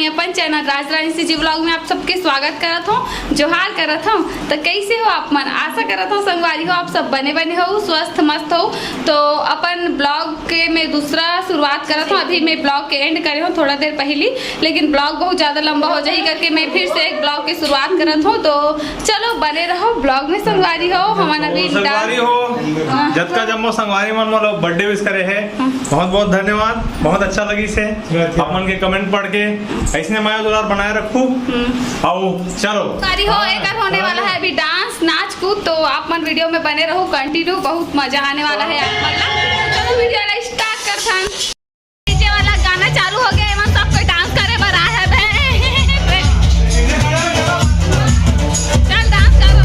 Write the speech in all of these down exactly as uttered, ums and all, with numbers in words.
अपन चैनल राजरानी CG vlog में आप सबके स्वागत करत हूँ, जोहार करत हूँ। तो कैसे हो आप मन? आशा करत हूँ संगवारी हो, आप सब बने बने हो, स्वस्थ मस्त हो। तो अपन ब्लॉग के मैं दूसरा शुरुआत करत हूँ। अभी मैं ब्लॉग के एंड करे हूँ थोड़ा देर पहली, लेकिन ब्लॉग बहुत ज़्यादा लंबा हो जाही करके मैं फिर से एक ब्लॉग के शुरुआत करत हूँ। तो चलो बने रहो ब्लॉग में संगवारी हो। हमन अभी संगवारी हो, हाँ। जतका जम्मो संगवारी मन मोला बर्थडे विश करे है, हाँ। बहुत बहुत धन्यवाद, बहुत अच्छा लगी से आप मन के कमेंट पढ़ के। ऐसने मया दुलार बनाए रखू। हम्म। आओ चलो। संगवारी हो, एकर होने वाला है अभी डांस, नाच कूद, तो आप मन वीडियो में बने रहो, कंटिन्यू, बहुत मजा आने वाला है आप मन ला। चलो वीडियो ला स्टार्ट करथन। डीजे वाला गाना चालू हो गया, एमन सब कोई डांस करे बर आए हे बे। चल डांस करो।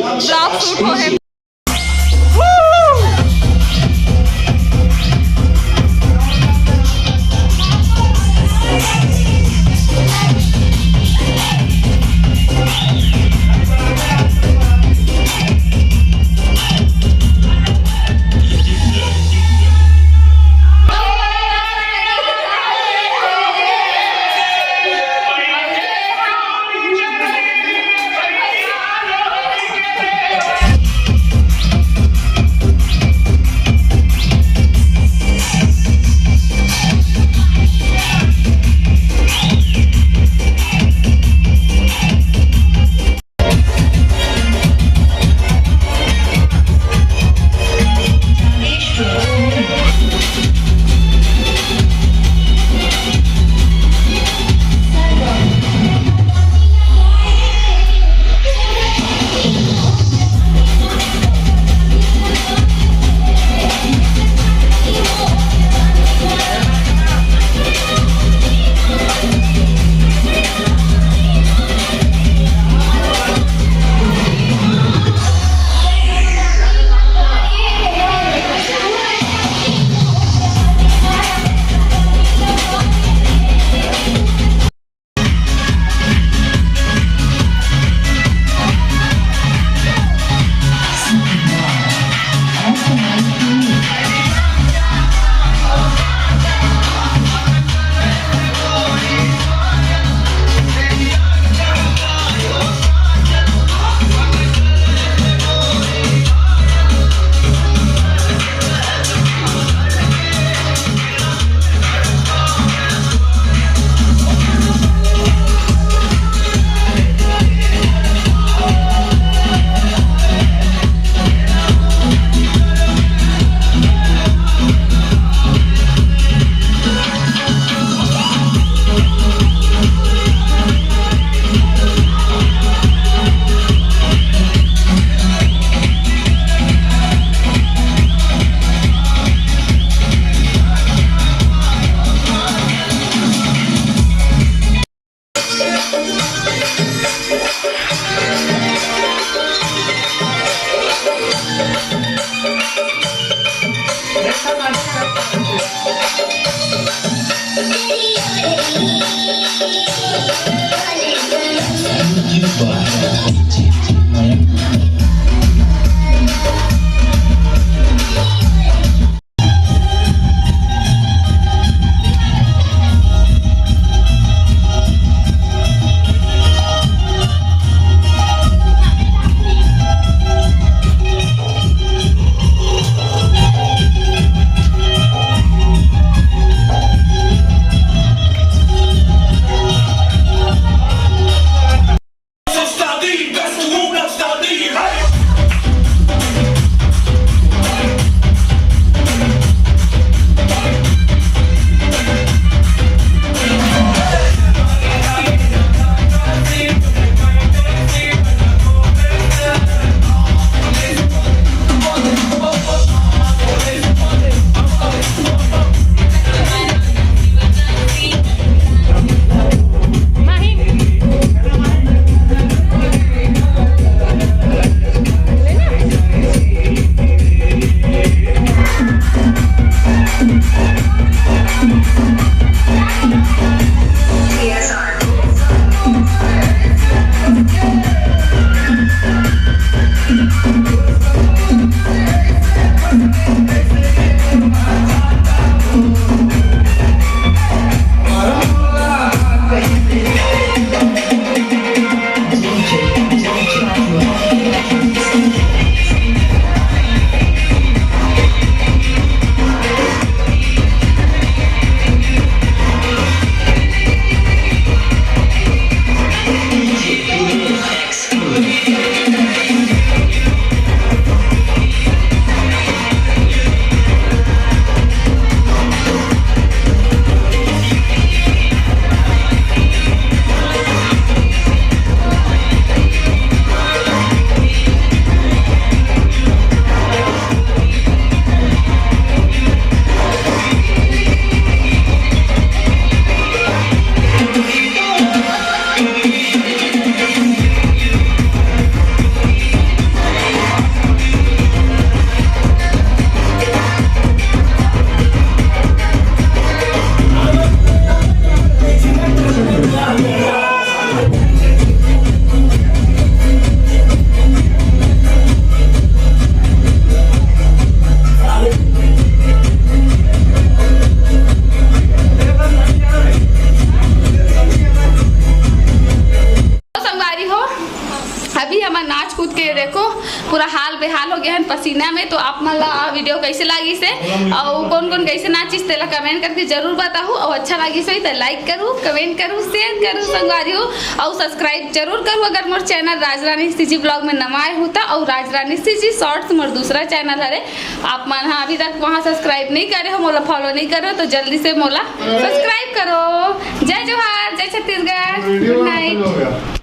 Vlog shoot होहे। खुद के देखो, पूरा हाल बेहाल हो गया है पसीना में। तो आप मन ला वीडियो कैसे लागिस हे, और कौन कौन कैसे नाचिस, तेला कमेंट करके जरूर बताहू। और अच्छा लागिस होही तो लाइक करू, कमेंट करू, शेयर करू संगवारी हो, और सब्सक्राइब जरूर करू अगर मोर चैनल राजरानी सीजी ब्लॉग में नवा आए हो तो। और राजरानी सीजी शॉर्ट्स मोर दूसरा चैनल हरे, आप मन हा अभी तक वहाँ सब्सक्राइब नहीं करे हो, मोला फॉलो नहीं करे हो, तो जल्दी से मोला सब्सक्राइब करो। जय जोहार, जय छत्तीसगढ़, गुड नाइट।